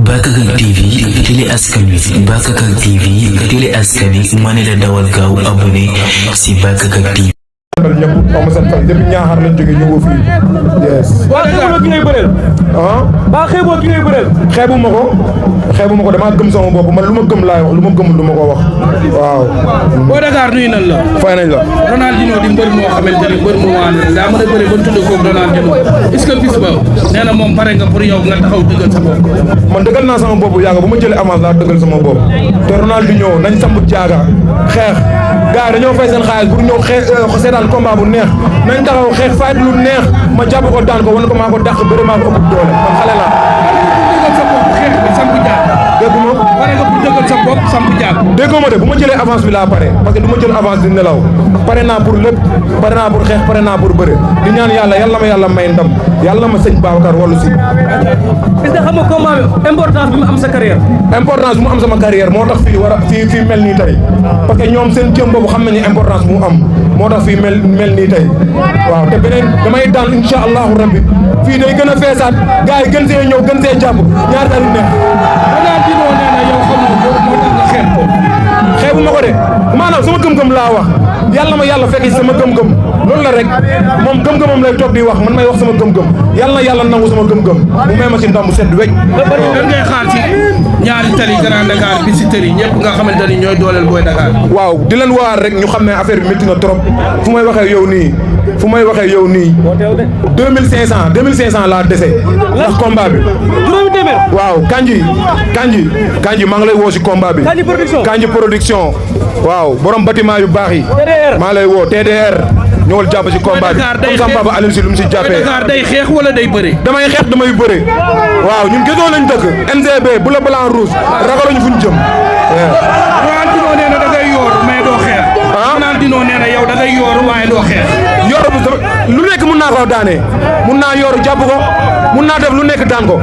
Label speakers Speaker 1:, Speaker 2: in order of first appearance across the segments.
Speaker 1: Bakakak TV télé askan wi Bakakak TV télé askan wi ma ne la dawal gaaw abonné si Bakakak TV.
Speaker 2: ñëpp am seen fan depuis ñaaxar lañ jógee ñëw fii. yes.
Speaker 3: waa xeeboo ki ngay bëreel. ba xeeboo ki ngay bëreel.
Speaker 2: xeebu ma ko damaa gëm sama bopp man lu ma gëm laay wax lu ma gëmul du ma ko wax waaw.
Speaker 3: boo Dakar nuyu nan la.
Speaker 2: fay nañ la.
Speaker 3: Ronaldinho di mbër moo xamante ne mbër mu waan daa mën a bëri ba tudd koog Ronaldinho est-ce que bis ba nee na moom pare nga pour yow nga taxaw dëggal sa bopp.
Speaker 2: man dëggal naa sama bopp yàgg bu ma jëlee avance laa dëggal sama bopp te Ronaldinho nañ samp jaaga xeex gars yi dañoo fay seen xaalis pour ñëw seetaan combat bu neex nañ taxaw xeex fayit lu neex ma jàpp ko daan ko wan ko maa ko dàq bëri maa ko ëpp doole man xale laa.
Speaker 3: dëggal sa bopp xeex bi samp jaaga.
Speaker 2: dégg ma
Speaker 3: pare nga pour dëggal sa bopp samp jaaga.
Speaker 2: déggoo ma de bu ma jëlee avance bi laa pare parce que du ma jël avance di nelaw pare naa pour lépp pare naa pour xeex pare naa pour bëre di ñaan yàlla ma yàlla may ndam yàlla ma sëñ Babacar wallu si.
Speaker 3: est-ce que xam nga combat bi importance bi mu am sa carrière.
Speaker 2: importance bi mu am sama carrière moo tax fii mel nii tey parce que ñoom seen jëm boobu xam nañu importance bu mu am moo tax fii mel nii tey waaw te beneen damay daan incha allahu rabbi fii day gën a feesaat gars yi gën see ñëw gën see jàpp ñaar daal di neex.
Speaker 3: Ronaldinho nee na yow xamoo ko moo tax nga xeeb ko.
Speaker 2: xeebu ma ko de maanaam sama gëm-gëm laa wax yàlla ma yàlla fekk sama gëm-gëm loolu la rek moom gëm-gëmam lay toog di wax man may wax sama gëm-gëm yàlla nangu sama gëm-gëm bu may ma ci ndam bu sedd wecc.
Speaker 3: lan ngay xaar ci ñaari tali Grand Dakar bi si tëri ñëpp nga xamante ni ñooy dooleel Boy Dakar.
Speaker 2: waaw di leen waar rek ñu xam ne affaire bi métti na trop fu may waxee yow nii 2500 laa dese ndax combat bi.
Speaker 3: juróomi téeméer.
Speaker 2: waaw kanji maa ngi lay woo si combat bi. kanji production waaw borom bâtiment yu baax yi. maa lay woo TDR ñëwal jàpp si combat bi comme sama papa Alioune si lu mu si jàppee.
Speaker 3: Dakar day xeex wala day bëre.
Speaker 2: damay xeex damay bëre waaw ñun gisoo lañ dëkk NGB bu la blanc rouge ragaluñu fuñ jëm.
Speaker 3: Ronaldinho nee na da ngay yor mais doo xeex. Ronaldinho nee na yow da ngay yor waaye doo xeex.
Speaker 2: yor lu nekk mun naa ko daanee mun naa yor jàpp ko mun naa def lu nekk daan ko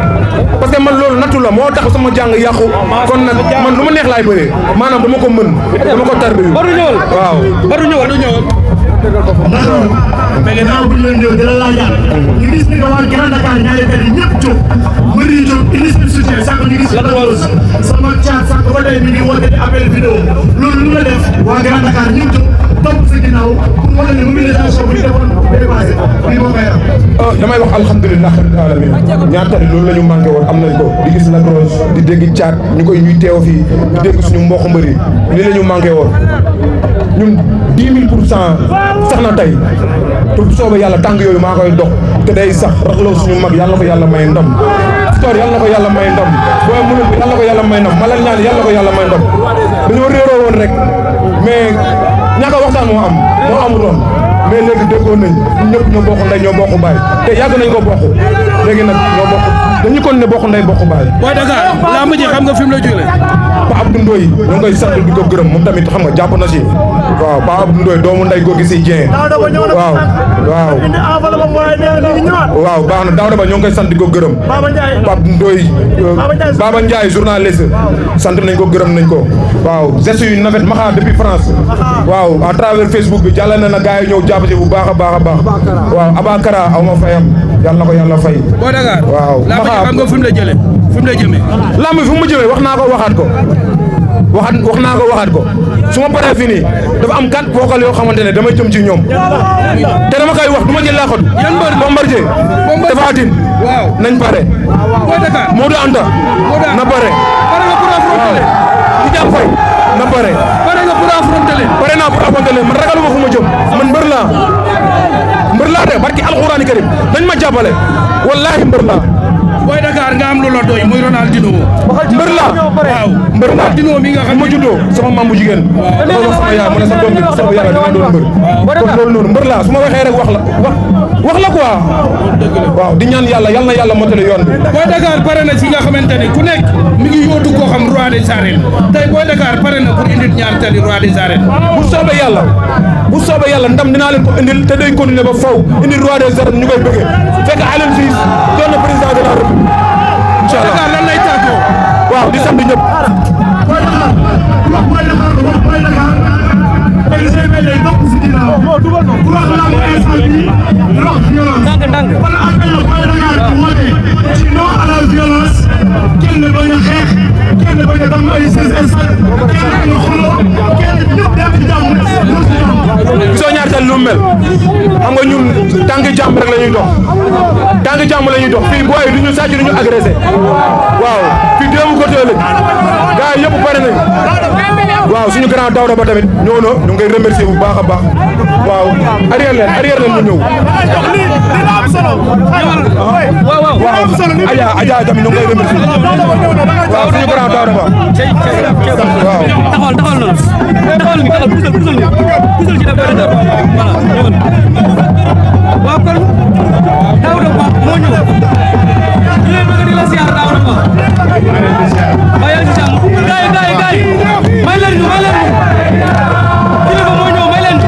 Speaker 2: parce que man loolu nattu la moo tax sama jàng yàqu kon nag man lu ma neex laay bëree maanaam dama ko mën dama ko tarbiyu. waaw
Speaker 3: Badou ñëwal.
Speaker 4: mais gannaaw bu ñu leen ñëw dina laajaat ñu gis ni que waa Grand Dakar ñaari benn ñëpp jóg mbër yi jóg indi seen soutien sànq ñu gis sama caat sànq ba tey mi ngi woote di appel vidéo loolu lu la def waa Grand Dakar ñëpp jóg topp sa ginnaaw pour wane ne mobilisation bu ñu defoon dépassé lii moo koy am.
Speaker 2: damay wax alhamdulilah rabbil alamin ñaar tali loolu la ñu manqué woon am nañ ko di gis la grosse di dégg caat ñuy teew fii di dégg suñu mbokk mbër yi lii la ñu manqué woon ñun 10 000% sax na tey te bu soobee yàlla tànk yooyu maa koy dox te day sax raxloo suñu mag yàlla ko yàlla may ndam Sitor yàlla ko yàlla may ndam booy mënul bi yàlla ko yàlla may ndam Malal ñaan yàlla ko yàlla may ndam dañoo réeroo woon rek mais ñàkk a waxtaan moo amuloon mais léegi déggoon nañ ñëpp ñoo bokk ndey ñoo bokk baay te yàgg nañ ko bokk léegi nag ñoo bokk dañu kon ne bokk ndey bokk baay.
Speaker 3: Boy Dakar lamb ji xam nga fi mu la jógee.
Speaker 2: Pa Abdou Ndoye ñu ngi koy sant di ko gërëm moom tamit xam nga jàpp na si waaw Pa Abdou Ndoye doomu ndey góor gi si Dieng waaw baax na daaw ba ñoo ngi koy sant di ko gërëm Pa Abdou Ndoye Baba Ndiaye journaliste sant nañ ko gërëm nañ ko waaw geste yu nafet maxa depuis France waaw à travers Facebook bi jàll na gars yi ñëw jàpp si bu baax a baax waaw Abakara aw ma fayam yàlla na ko yàlla fay.
Speaker 3: Boy Dakar
Speaker 2: waaw
Speaker 3: lamb ji xam nga fi mu la jëlee fi mu la jëmee.
Speaker 2: lamb fi mu ma jëmee wax naa ko waxaat ko su ma paree fii nii dafa am 4 vocal yoo xamante ne dama jëm ci ñoom te dama koy wax du ma jël laaxatu.
Speaker 3: yan mbër
Speaker 2: Bombardier Tapha Tine
Speaker 3: waaw
Speaker 2: nañ pare.
Speaker 3: Boy Dakar
Speaker 2: Modou Anta na pare.
Speaker 3: pare nga pour affronter leen.
Speaker 2: di jàpp fay na pare.
Speaker 3: pare nga pour affronter leen.
Speaker 2: pare naa pour affronter leen man ragaluma fu ma jëm man mbër laa de barki alxuraani karim nañ ma jàppale wallaahi mbër laa.
Speaker 3: Boy Dakar nga am lu la doy muy Ronaldinho.
Speaker 2: mbër laa
Speaker 3: waaw
Speaker 2: mbër laa
Speaker 3: Ronaldinho mi nga xam
Speaker 2: ma juddoo sama maam bu jigéen dafa wax sama yaay mu ne sa doom bi sama yàlla dina doon mbër kon loolu noonu mbër laa su ma waxee rek wax la quoi waaw di ñaan yàlla yal na yàlla motali yoon bi.
Speaker 3: Boy Dakar pare na ci nga xamante ne ku nekk mi ngi yóotu koo xam roi des arènes tey Boy Dakar pare na pour indil ñaar tali roi des arènes.
Speaker 2: bu soobee yàlla ndam dinaa leen ko indil te day continuer ba faw indil roi des arènes ñu koy bëggee fekk Alioune Cissé doon na président de la République incha allah.
Speaker 3: Boy Dakar lan lay tàggoo.
Speaker 2: waaw di sant ñëpp.
Speaker 4: ndànk
Speaker 2: mel xam nga ñun tànki jàmm rek la ñuy dox tànki jàmm la ñuy dox fii booy du ñu sàcc du ñu agressé waaw fii déemu côté la gars yi yëpp pare nañ waaw suñu grand Daouda ba tamit ñëw na ñu ngi koy remercier bu baax a baax waaw arrière leen mu ñëw waaw Adja tamit ñu ngi koy remercier waaw suñu grand Daouda ba waaw
Speaker 5: taxawal noonu taxawal ni pusal ci def dara voilà ñëwal waaw kon Daouda Ba moo ñëw ñu leen bëgg di la siyaar Daouda Ba waaye yaa ngi ci jàmm gaay may leen ñu kilifa moo ñëw may leen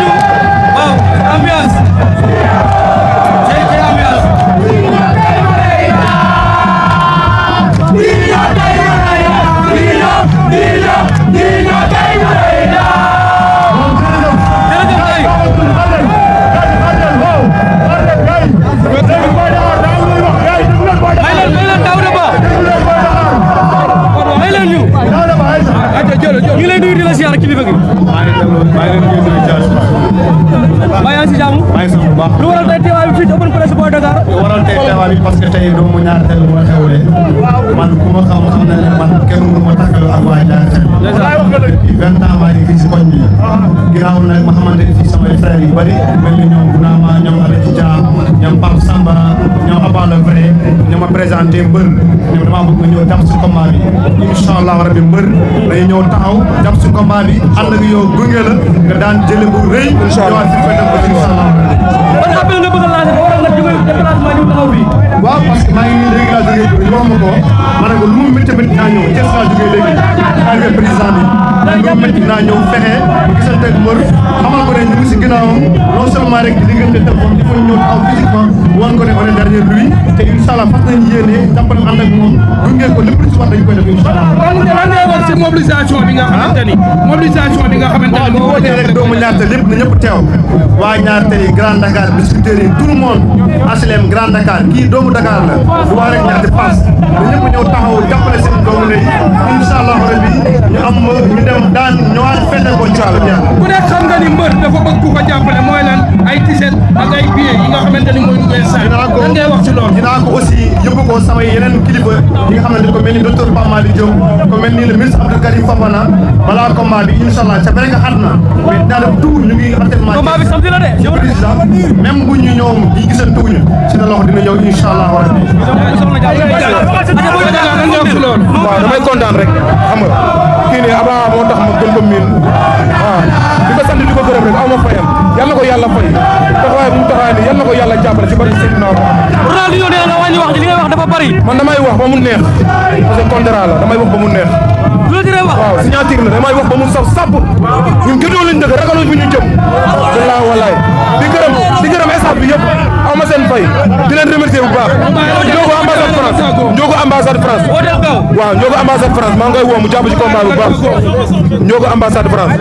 Speaker 5: ñu waaw ambiance cey ambiance ñu ngi lay nuyu di la ziar kilifa gi. maa ngi leen di nuyu maa ngi si jàmm. maa ngi si bu baax. lu waral tey teewaay bi fii open presse Boy Dakar. lu waral tey teewaay bi parce que tey doomu ñaar tel moo xewle man ku ma xam ne man kenn mënu ma takkaloo ak waa ñaar tel. depuis 20 ans maa ngi fii si koñ bi. ginnaaw nag ma xamante ne fii samay frères yu bëri mel ni ñoom Bounama ñoom Alaji Dia ñoom Pape Samba ñoom Abba le vrai ñoom ma présenté mbër ñoom damaa bëgg nga ñëw jàpp si combat bi incha allah rabi mbër dañuy ñëw taxaw jàpp si combat bi ànd ak yow gunge la nga daan jële bu rëy. incha allah ban appel nga bëgg a lancé ba waral nga jógee déplacement ñëw taxaw fii. waaw parce que maa ngi nii léegi laa jógee ñu wax ma ko ma ne ko lu mu métti métti naa ñëw Thiès laa jógee léegi arrivé président bi lu mu métti naa ñëw fexe ba gisante ak mbër xamal ko ne ñu ngi si ginnaawam non seulement rek di diggante téléphone il faut ñëw taxaw physiquement wan ko ne on est derrière lui te incha allah fas nañu yéene jàppale ànd ak moom gunge ko lépp lu si war dañu koy def incha allah.
Speaker 3: lan ngay wax si mobilisation bi nga xamante ni mobilisation bi nga xamante ni.
Speaker 2: waaw wootee rek doomu ñaarte lépp na ñëpp teew waa ñaarte yi Grand Dakar Biscuiterie yi tout le monde HLM Grand Dakar kii doomu Dakar la du waa rek ñaarte pass na ñëpp ñëw taxaw jàppale seen doomu lay incha allah rabbi ñu am ñu dem daan ñëwaat fete ko incha allah.
Speaker 3: ku nekk xam nga ni mbër dafa bëgg ku ko jàppale mooy lan ay t-shirt ak ay billets yi nga xamante ni mooy duggee saa lan ngay wax ci loolu.
Speaker 2: dinaa ko aussi yóbbu ko sama yeneen kilifa yi nga xamante ni ko mel ni docteur Pape Malick Diop ko mel ni le ministre Abdou Karim Fofana balaa combat bi incha allah c'est vrai que xat na mais dinaa def tout ñu ngi actuellement.
Speaker 5: combat bi samedi la de.
Speaker 2: président même bu ñu ñëw di gisante wuñu si na loxo dina ñëw incha allah rabbi. waaw damay kontaan rek xam nga kii ne Aba moo tax ma gën ko miin waaw di ko sant di ko gërëm rek aw ma fayam yal na ko yàlla fay taxawaay bu mu taxawaay ni yal na ko yàlla jàppale ci bari Seydina
Speaker 5: Ronaldinho nee na nga wàññi wax ji li ngay wax dafa bari.
Speaker 2: man damay wax ba mu neex parce que contrat la damay wax ba mu neex.
Speaker 5: lu la diree wax
Speaker 2: waaw signature la damay wax ba mu saf sàpp ñun gënoo lañ dëgg ragaluñ fi ñu jëm. wallaahi wallaahi di gërëm staff bi yëpp aw ma seen fay di leen remercier bu baax. Ndiogo ambassade France Ndiogo ambassade France waaw Ndiogo ambassade France maa ngi koy woo mu jàpp ci combat bu baax Ndiogo ambassade France.